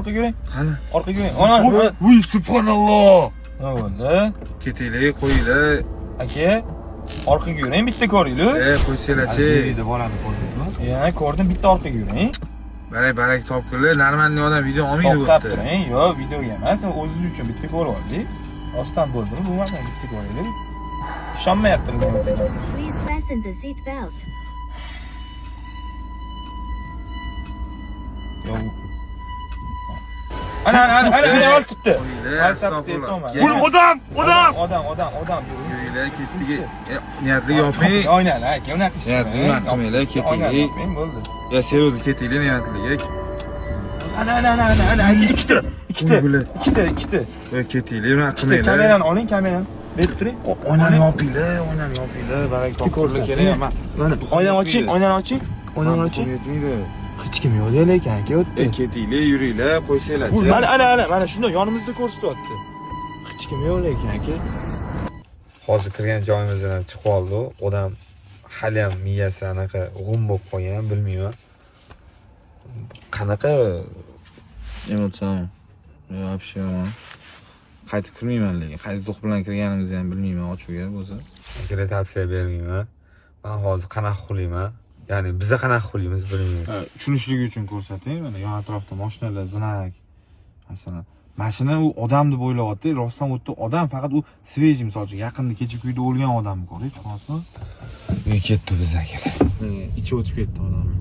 Orqaga yuring. Qani? Orqaga yuring. Ana, ana. Uy, subhanalloh. Nima bo'ldi? Ketinglar, qo'yinglar. Aka, orqaga yuring, bitta ko'ringlar. E, qo'ysanglar-chi. Yerida bolani ko'rdingizmi? Ya, ko'rdim, bitta orqaga yuring. Barak barak topkunlar, нормальный odam video olmaydi bu To'xtab yerda. turing. Yo'q, videoga emas, o'zingiz uchun bitta ko'rib oldik. Rostdan bo'ldimi, bo'lmadimi, bitta ko'raylik. Ishonmayaptim nima degan. Please fasten the seat belt. Yo'q. Ana, ana, ana, ana, ana, olsibdi. Qo'yinglar, Olsibdi, astag'firulloh. aytolmadim. Odam, Odam, odam, odam, odam. Yuringlar, ketdik. E, niyatli yoping. Oynani, aka, unaqa ish Ya, qilmang. nima qilmanglar, keting. Oynani yoping, bo'ldi. Ya, серьёзно ketinglar niyatliga. Ana, ana, ana, ana, ana, aka, ikkita, ikkita, Uy, bular. ikkita, ikkita. E, ketinglar, unaqa Ikkita qilmanglar. kamerani oling, kamerani. Berib turing. Oynani yopinglar, oynani yopinglar, barak topkunlar ko'rsat. kerak emas. Mana, oynani oching, oynani oching. Oynani oching. Yetmaydi. Hech kim yo'q lekin, aka, o'tdi. E, ketinglar, yuringlar, qo'ysanglar-chi. Mana, ana, ana, mana shunday yonimizda ko'rsatyapti. Hech kim yo'q lekin, aka. Hozir kirgan joyimizdan chiqib oldi. Odam haliyam miyasi anaqa g'um bo'lib qolgan, bilmayman. Qanaqa Emotsiya вообще yomon. Qaytib kirmayman lekin. Qaysi дух bilan kirganimizni ham bilmayman ochuvga bo'lsa. Akalar, tavsiya bermayman. Man hozir qanaqa uxlayman? Ya'ni biza qanaqa uxlaymiz, bilmaymiz. Tushunishligi uchun ko'rsating. Mana yon atrofda mashinalar, знак. Masalan, mashina u odam deb o'ylayapti. Rostdan u yerda odam, faqat u свежий, misol uchun, yaqinda kecha kuyda o'lgan odamni ko'rdik, tushunyapsizmi? Uy ketdi biz, akalar. Ichi o'tib ketdi odamni.